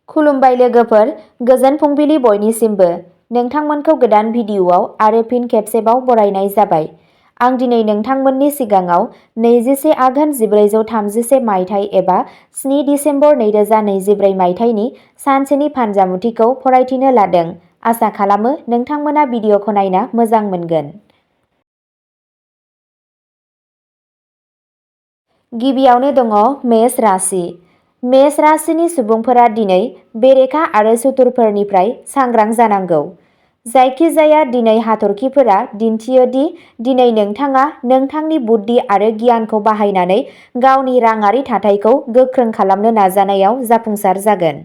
खुलुमबाय लोगोफोर, गोजोन फुंबिलि बयनिसिमबो। नोंथांमोनखौ गोदान भिडिअ'आव आरो फिन खेबसेबाव बरायनाय जाबाय। आं दिनै नोंथांमोननि सिगाङाव 21 आघोन 1431 मायथाइ एबा 7 दिसेम्बर 2024 मायथाइनि सानसेनि फानजामुथिखौ फरायथिनो लादों। आसा खालामो नोंथांमोना भिडिअ'खौ नायना मोजां मोनगोन। गिबियावनो दङ मेष राशि। मेष राशिनि सुबुंफोरा दिनै बेरेखा आरो सुथुरफोरनिफ्राय सांग्रां जानांगौ। जायखिजाया दिनै हाथरखिफोरा दिन्थियो दि दिनै नोंथाङा नोंथांनि बुद्धि आरो गियानखौ बाहायनानै गावनि राङारि थाथायखौ गोख्रों खालामनो नाजानायाव जाफुंसार जागोन।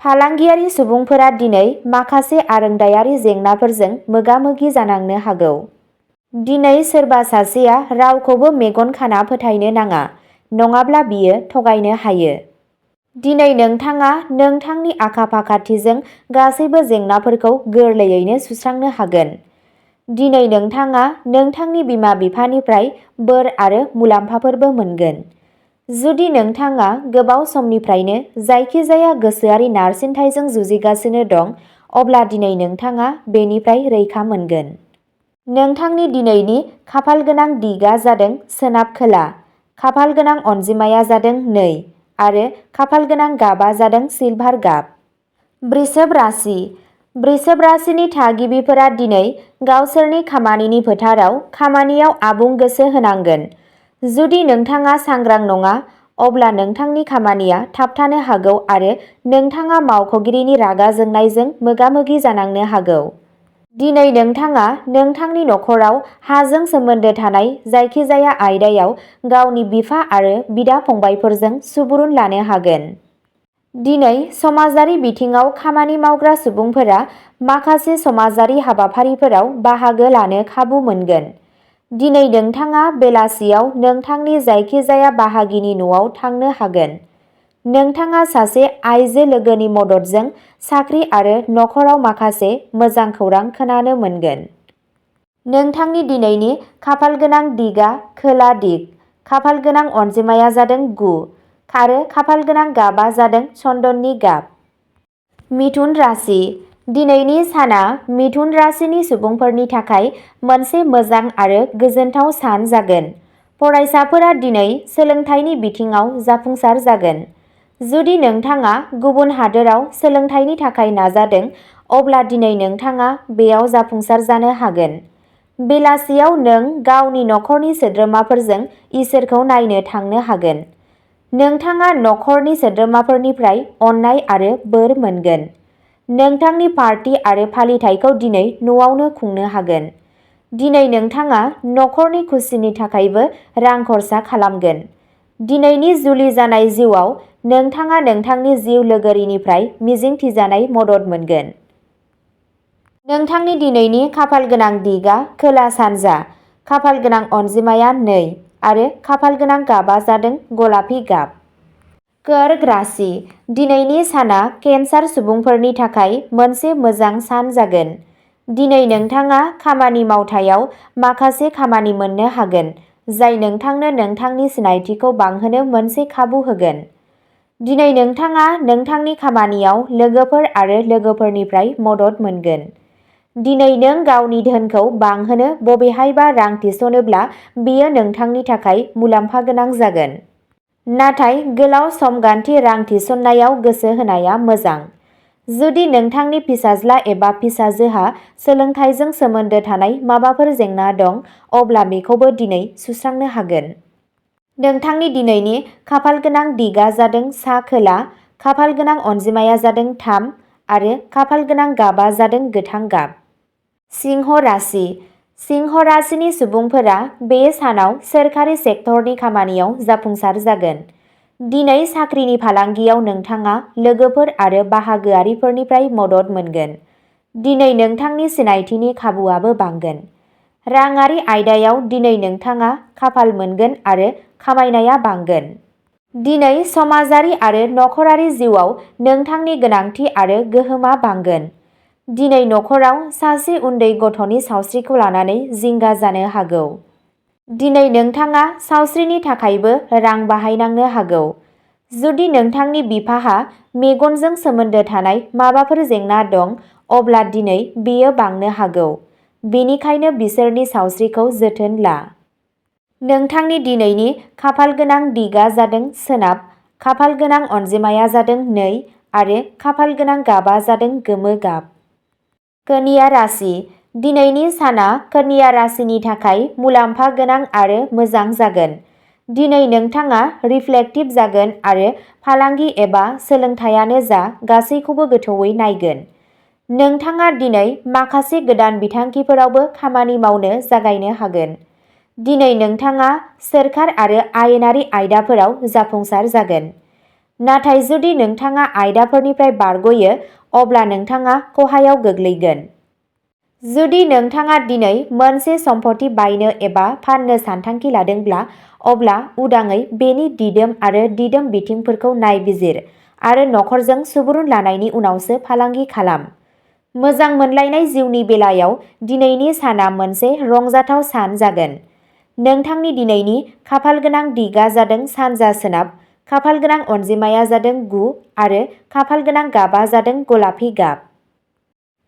फालांगियारि सुबुंफोरा दिनै माखासे आरोंदायारि जेंनाफोरजों मोगा-मोगि जानांनो हागौ। दिनै सोरबा सासेया रावखौबो मेगन खाना फोथायनो नाङा, नङाब्ला बियो थगायनो हायो। दिनै नोंथाङा नोंथांनि आखा-फाखाथिजों गासैबो जेंनाफोरखौ गोरलैयैनो सुस्रांनो हागोन। दिनै नोंथाङा नोंथांनि बिमा-बिफानिफ्राय बोर आरो मुलाम्फाफोरबो मोनगोन। जुदि नोंथाङा गोबाव समनिफ्रायनो जायखिजाया गोसोआरि नारसिनथायजों जुजिगासिनो दं, अब्ला दिनै नोंथाङा बेनिफ्राय रैखा मोनगोन। नोंथांनि दिनैनि खाफालगोनां दिगआ जादों सोनाब-खोला, खाफालगोनां अनजिमाया जादों 2 आरो खाफालगोनां गाबआ जादों सिलभार गाब। वृषभ राशि। वृषभ राशिनि थागिबिफोरा दिनै गावसोरनि खामानिनि फोथाराव खामानियाव आबुं गोसो होनांगोन। जुदि नोंथाङा सांग्रां नङा, अब्ला नोंथांनि खामानिया थाबथानो हागौ आरो नोंथाङा मावख'गिरिनि रागा जोंनायजों मोगा-मोगि जानांनो हागौ। दिनै नोंथाङा नोंथांनि नखराव हाजों सोमोन्दो थानाय जायखिजाया आयदायाव गावनि बिफा आरो बिदा-फंबायफोरजों सुबुरुन लानो हागोन। दिनै समाजारि बिथिङाव खामानि मावग्रा सुबुंफोरा माखासे समाजारि हाबाफारिफोराव बाहागो लानो खाबु मोनगोन। दिनै नोंथाङा बेलासियाव नोंथांनि जायखिजाया बाहागिनि न'आव थांनो हागोन। नोंथाङा सासे आइजो लोगोनि मददजों साख्रि आरो नखराव माखासे मोजां खौरां खोनानो मोनगोन। नोंथांनि दिनैनि खाफालगोनां दिगआ खोला दिग, खाफालगोनां अनजिमाया जादों 9 आरो खाफालगोनां गाबआ जादों चन्दननि गाब। मिथुन राशि। दिनैनि साना मिथुन राशिनि सुबुंफोरनि थाखाय मोनसे मोजां आरो गोजोनथाव सान जागोन। फरायसाफोरा दिनै सोलोंथाइनि बिथिङाव जाफुंसार जागोन। जुदि नोंथाङा गुबुन हादोराव सोलोंथाइनि थाखाय नाजादों, अब्ला दिनै नोंथाङा बेयाव जाफुंसार जानो हागोन। बेलासियाव नों गावनि नखरनि सोद्रोमाफोरजों इसोरखौ नायनो थांनो हागोन। नोंथाङा नखरनि सोद्रोमाफोरनिफ्राय अननाय आरो बोर मोनगोन। नोंथांनि पार्टी आरो फालिथायखौ दिनै न'आवनो खुंनो हागोन। दिनै नोंथाङा नखरनि खुसिनि थाखायबो रां खरसा खालामगोन। दिनैनि जुलि जानाय जिउआव नोंथाङा नोंथांनि जिउ लोगोरिनिफ्राय मिजिंथिजानाय मदद मोनगोन। नोंथांनि दिनैनि खाफालगोनां दिगआ खोला-सानजा, खाफालगोनां अनजिमाया 2 आरो खाफालगोनां गाबआ जादों गलापि गाब। कर्क राशि। दिनैनि साना केन्सार सुबुंफोरनि थाखाय मोनसे मोजां सान जागोन। दिनै नोंथाङा खामानि मावथायाव माखासे खामानि मोननो हागोन, जाय नोंथांनो नोंथांनि सिनायथिखौ बांहोनो मोनसे खाबु होगोन। दिनै नोंथाङा नोंथांनि खामानियाव लोगोफोर आरो लोगोफोरनिफ्राय मदद मोनगोन। दिनै नों गावनि धोनखौ बांहोनो बबेहायबा रां थिसनोब्ला बेयो नोंथांनि थाखाय मुलाम्फा गोनां जागोन। नाथाय गोलाव समगान्थि रां थिसननायाव गोसो होनाया मोजां। जुदि नोंथांनि फिसाज्ला एबा फिसाजोहा सोलोंथाइजों सोमोन्दो थानाय माबाफोर जेंना दं, अब्ला बेखौबो दिनै सुस्रांनो हागोन। नोंथांनि दिनैनि खाफालगोनां दिगआ जादों सा-खोला, खाफालगोनां अनजिमाया जादों 3 आरो खाफालगोनां गाबआ जादों गोथां गाब। सिंह राशि। सिंह राशिनि सुबुंफोरा बे सानाव सोरखारि सेक्टरनि खामानियाव जाफुंसार जागोन। दिनै साख्रिनि फालांगियाव नोंथाङा लोगोफोर आरो बाहागोआरिफोरनिफ्राय मदद मोनगोन। दिनै नोंथांनि सिनायथिनि खाबुआबो बांगोन। राङारि आयदायाव दिनै नोंथाङा खाफाल मोनगोन आरो खामायनाया बांगोन। दिनै समाजारि आरो नखरारि जिउआव नोंथांनि गोनांथि आरो गोहोमआ बांगोन। दिनै नखराव सासे उन्दै गथ'नि सावस्रिखौ लानानै जिंगा जानो हागौ। दिनै नोंथाङा सावस्रिनि थाखायबो रां बाहायनांनो हागौ। जुदि नोंथांनि बिफाहा मेगनजों सोमोन्दो थानाय माबाफोर जेंना दं, अब्ला दिनै बेयो बांनो हागौ। बेनिखायनो बिसोरनि सावस्रिखौ जोथोन ला। नोंथांनि दिनैनि खाफालगोनां दिगा जादों सोनाब, खाफालगोनां अनजिमाया जादों 2 आरो खाफालगोनां गाबा जादों गोमो गाब। कन्या राशि। दिनैनि साना कन्या राशिनि थाखाय मुलाम्फा गोनां आरो मोजां जागोन। दिनै नोंथाङा रिफ्लेक्टिभ जागोन आरो फालांगि एबा सोलोंथायानो जा गासैखौबो गोथौवै नायगोन। नोंथाङा दिनै माखासे गोदान बिथांखिफोरावबो खामानि मावनो जागायनो हागोन। दिनै नोंथाङा सोरखार आरो आयेनारि आयदाफोराव जाफुंसार जागोन। नाथाय जुदि नोंथाङा आयदाफोरनिफ्राय बारग'यो, अब्ला नोंथाङा खहायाव गोग्लैगोन। जुदि नोंथाङा दिनै मोनसे सम्पथि बायनो एबा फान्नो सानथांखि लादोंब्ला, अब्ला उदाङै बेनि दिदोम आरो दिदोम बिथिंफोरखौ नायबिजिर आरो नखरजों सुबुरुन लानायनि उनावसो फालांगि खालाम। मोजां मोनलायनाय जिउनि बेलायाव दिनैनि साना मोनसे रंजाथाव सान जागोन। नोंथांनि दिनैनि खाफालगोनां दिगा जादों सानजा सोनाब, खाफालगोनां अनजिमाया जादों 9 आरो खाफालगोनां गाबा जादों गलापि गाब।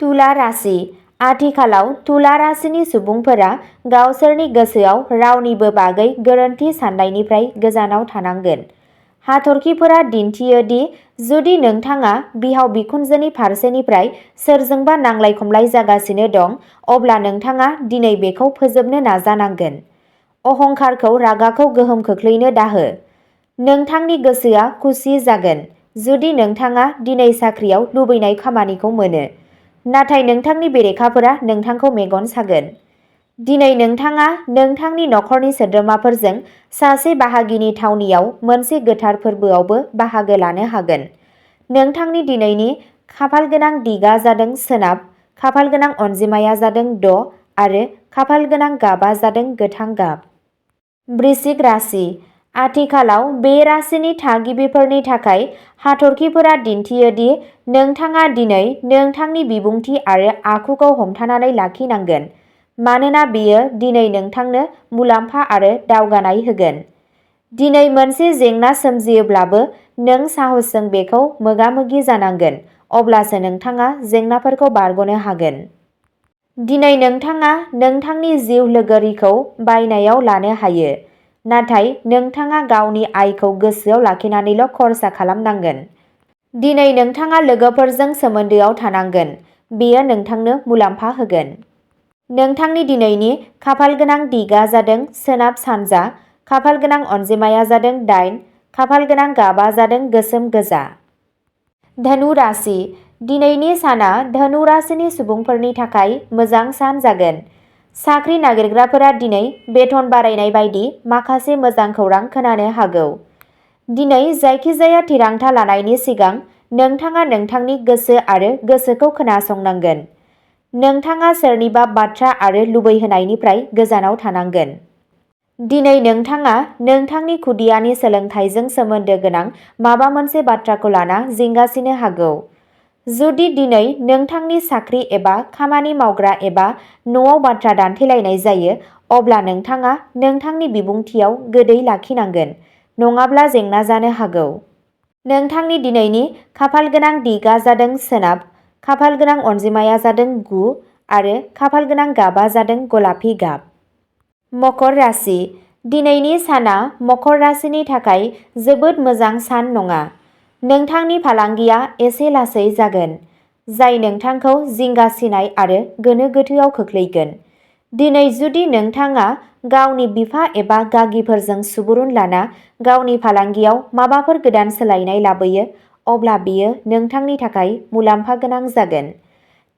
तुला राशि। आथिखालाव तुला राशिनि सुबुंफोरा गावसोरनि गोसोआव रावनिबो बागै गोरोन्थि साननायनिफ्राय गोजानाव थानांगोन। हाथरखिफोरा दिन्थियो दि जुदि नोंथाङा बिहाव बिखुनजोनि फारसेनिफ्राय सोरजोंबा नांलाय खमलाय जागासिनो दं, अब्ला नोंथाङा दिनै बेखौ फोजोबनो नाजानांगोन। अहंकारखौ रागाखौ गोहोम खोख्लैनो दाहो। नोंथांनि गोसोआ खुसि जागोन जुदि नोंथाङा दिनै साख्रियाव लुबैनाय खामानिखौ मोनो, नाथाय नोंथांनि बेरेखाफोरा नोंथांखौ मेगन सागोन। दिनै नोंथाङा नोंथांनि नखरनि सोद्रोमाफोरजों सासे बाहागिनि थावनियाव मोनसे गोथार फोरबोआवबो बाहागो लानो हागोन। नोंथांनि दिनैनि खाफालगोनां दिगा जादों सोनाब, खाफालगोनां अनजिमाया जादों 6 आरो खाफालगोनां गाबा जादों गोथां गाब। वृश्चिक राशि। आथिखालाव बे राशिनि थागिबिफोरनि थाखाय हाथरखिफोरा दिन्थियो दि नोंथाङा दिनै नोंथांनि बिबुंथि आरो आखुखौ हमथानानै लाखिनांगोन, मानोना बेयो दिनै नोंथांनो मुलाम्फा आरो दावगानाय होगोन। दिनै मोनसे जेंना सोमजियोब्लाबो नों साहसजों बेखौ मोगा-मोगि जानांगोन, अब्लासो नोंथाङा जेंनाफोरखौ बारग'नो हागोन। दिनै नोंथाङा नोंथांनि जिउ लोगोरिखौ बायनायाव लानो हायो, नाथाय नोंथाङा गावनि आयखौ गोसोआव लाखिनानैल' खर्सा खालामनांगोन। दिनै नोंथाङा लोगोफोरजों सोमोन्दोआव थानांगोन, बेयो नोंथांनो मुलाम्फा होगोन। नोंथांनि दिनैनि खाफालगोनां दिगा जादों सोनाब सानजा, खाफालगोनां अनजिमाया जादों 8, खाफालगोनां गाबा जादों गोसोम गोजा। धनु राशि। दिनैनि साना धनु राशिनि सुबुंफोरनि थाखाय मोजां सान जागोन। साख्रि नागिरग्राफोरा दिनै बेथन बारायनाय बायदि माखासे मोजां खौरां खोनानो हागौ। दिनै जायखिजाया थिरांथा लानायनि सिगां नोंथाङा नोंथांनि गोसो आरो गोसोखौ खोनासंनांगोन। नोंथाङा सोरनिबा बाथ्रा आरो लुबैहोनायनिफ्राय गोजानाव थानांगोन। दिनै नोंथाङा नोंथांनि खुदियानि सोलोंथाइजों सोमोन्दो गोनां माबा मोनसे बाथ्राखौ लाना जिंगासिनो हागौ। जुदि दिनै नोंथांनि साख्रि एबा खामानि मावग्रा एबा न'आव बाथ्रा दान्थेलायनाय जायो, अब्ला नोंथाङा नोंथांनि बिबुंथियाव गोदै लाखिनांगोन, नङाब्ला जेंना जानो हागौ। नोंथांनि दिनैनि खाफालगोनां दिगा जादों सोनाब, खाफालगोनां अनजिमाया जादों 9 आरो खाफालगोनां गाबा जादों गलापि गाब। मकर राशि। दिनैनि साना मकर राशिनि थाखाय जोबोद मोजां सान नङा। नोंथांनि फालांगिया एसे लासै जागोन, जाय नोंथांखौ जिंगासिनाय आरो गोनो गोथोआव खोख्लैगोन। दिनै जुदि नोंथाङा गावनि बिफा एबा गागिफोरजों सुबुरुन लाना गावनि फालांगियाव माबाफोर गोदान सोलायनाय लाबोयो, अब्ला बेयो नोंथांनि थाखाय मुलाम्फा गोनां जागोन।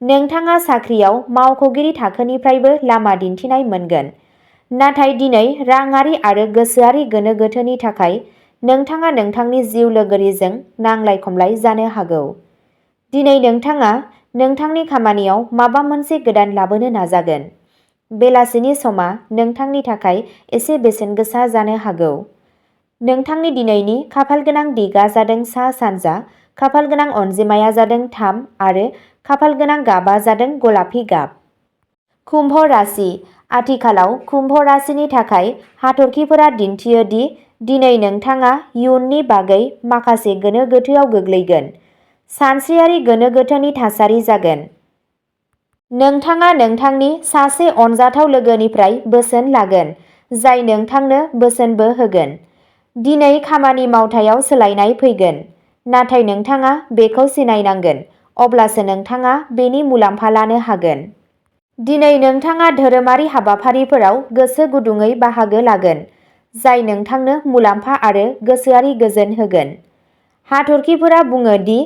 नोंथाङा साख्रियाव मावख'गिरि थाखोनिफ्रायबो लामा दिन्थिनाय मोनगोन, नाथाय दिनै राङारि आरो गोसोआरि गोनो गोथोनि थाखाय नोंथाङा नोंथांनि जिउ लोगोरिजों नांलाय खमलाय जानो हागौ। दिनै नोंथाङा नोंथांनि खामानियाव माबा मोनसे गोदान लाबोनो नाजागोन। बेलासिनि समा नोंथांनि थाखाय एसे बेसेन गोसा जानो हागौ। नोंथांनि दिनैनि खाफालगोनां दिगा जादों सा सानजा, खाफालगोनां अनजिमाया जादों 3 आरो खाफालगोनां गाबा जादों गलापि गाब। कुम्भ राशि। आथिखालाव कुम्भ राशिनि थाखाय हाथरखिफोरा दिन्थियो दि दिनै नोंथाङा इयुननि बागै माखासे गोनो गोथोआव गोग्लैगोन। सानस्रियारि गोनो गोथोनि थासारि जागोन। नोंथाङा नोंथांनि सासे अनजाथाव लोगोनिफ्राय बोसोन लागोन, जाय नोंथांनो बोसोनबो होगोन। दिनै खामानि मावथायाव सोलायनाय फैगोन, नाथाय नोंथाङा बेखौ सिनायनांगोन, अब्लासो नोंथाङा बेनि मुलाम्फा लानो हागोन। दिनै नोंथाङा धोरोमारि हाबाफारिफोराव गोसो गुदुङै बाहागो लागोन, जाय नोंथांनो मुलाम्फा आरो गोसोआरि गोजोन होगोन। हाथरखिफोरा बुङो दि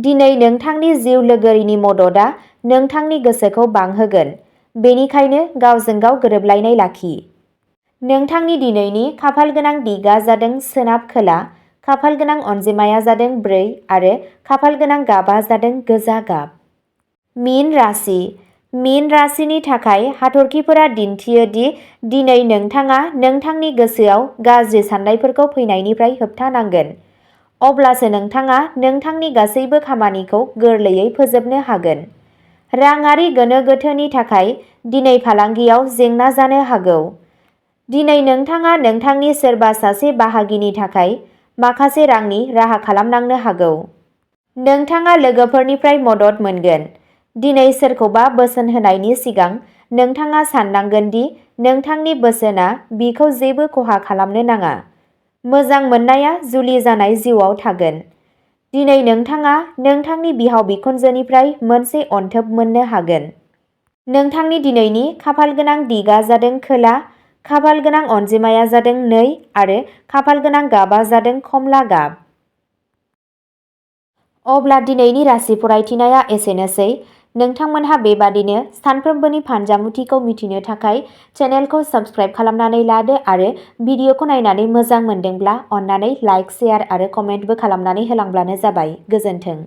दिनै नोंथांनि जिउ लोगोरिनि मददआ नोंथांनि गोसोखौ बांहोगोन, बेनिखायनो गावजों गाव गोरोबलायनाय लाखि। नोंथांनि दिनैनि खाफालगोनां दिगआ जादों सोनाब खोला, खाफालगोनां अनजिमाया जादों 4 आरो खाफालगोनां गाबआ जादों गोजा गाब। मीन राशि। मीन राशिनि थाखाय हाथरखिफोरा दिन्थियो दि दिनै नोंथाङा नोंथांनि गोसोआव गाज्रि साननायफोरखौ फैनायनिफ्राय होबथानांगोन। अब्लासो नोंथाङा नोंथांनि गासैबो खामानिखौ गोरलैयै फोजोबनो हागोन। राङारि गोनो गोथोनि थाखाय दिनै फालांगियाव जेंना जानो हागौ। दिनै नोंथाङा नोंथांनि सोरबा सासे बाहागिनि थाखाय माखासे रांनि राहा खालामनांनो हागौ। नोंथाङा लोगोफोरनिफ्राय मदद मोनगोन। दिनै सोरखौबा बोसोन होनायनि सिगां नोंथाङा साननांगोन दि नोंथांनि बोसोनआ बिखौ जेबो खहा खालामनो नाङा। मोजां मोननाया जुलि जानाय जिउआव थागोन। दिनै नोंथाङा नोंथांनि बिहाव बिखुनजोनिफ्राय मोनसे अनथोब मोननो हागोन। नोंथांनि दिनैनि खाफालगोनां दिगआ जादों खोला, खाफालगोनां अनजिमाया जादों 2 आरो खाफालगोनां गाबआ जादों खमला गाब। अब्ला दिनैनि राशि फरायथिनाया एसेनोसै। नोंथांमोनहा बेबादिनो सानफ्रोमबोनि फानजामुथिखौ मिथिनो थाखाय चेनेलखौ साबस्क्राइब खालामनानै लादो आरो भिडिअखौ नायनानै मोजां मोनदोंब्ला अन्नानै लाइक, शेयार आरो कमेन्टबो खालामनानै होलांब्लानो जाबाय। गोजोन्थों।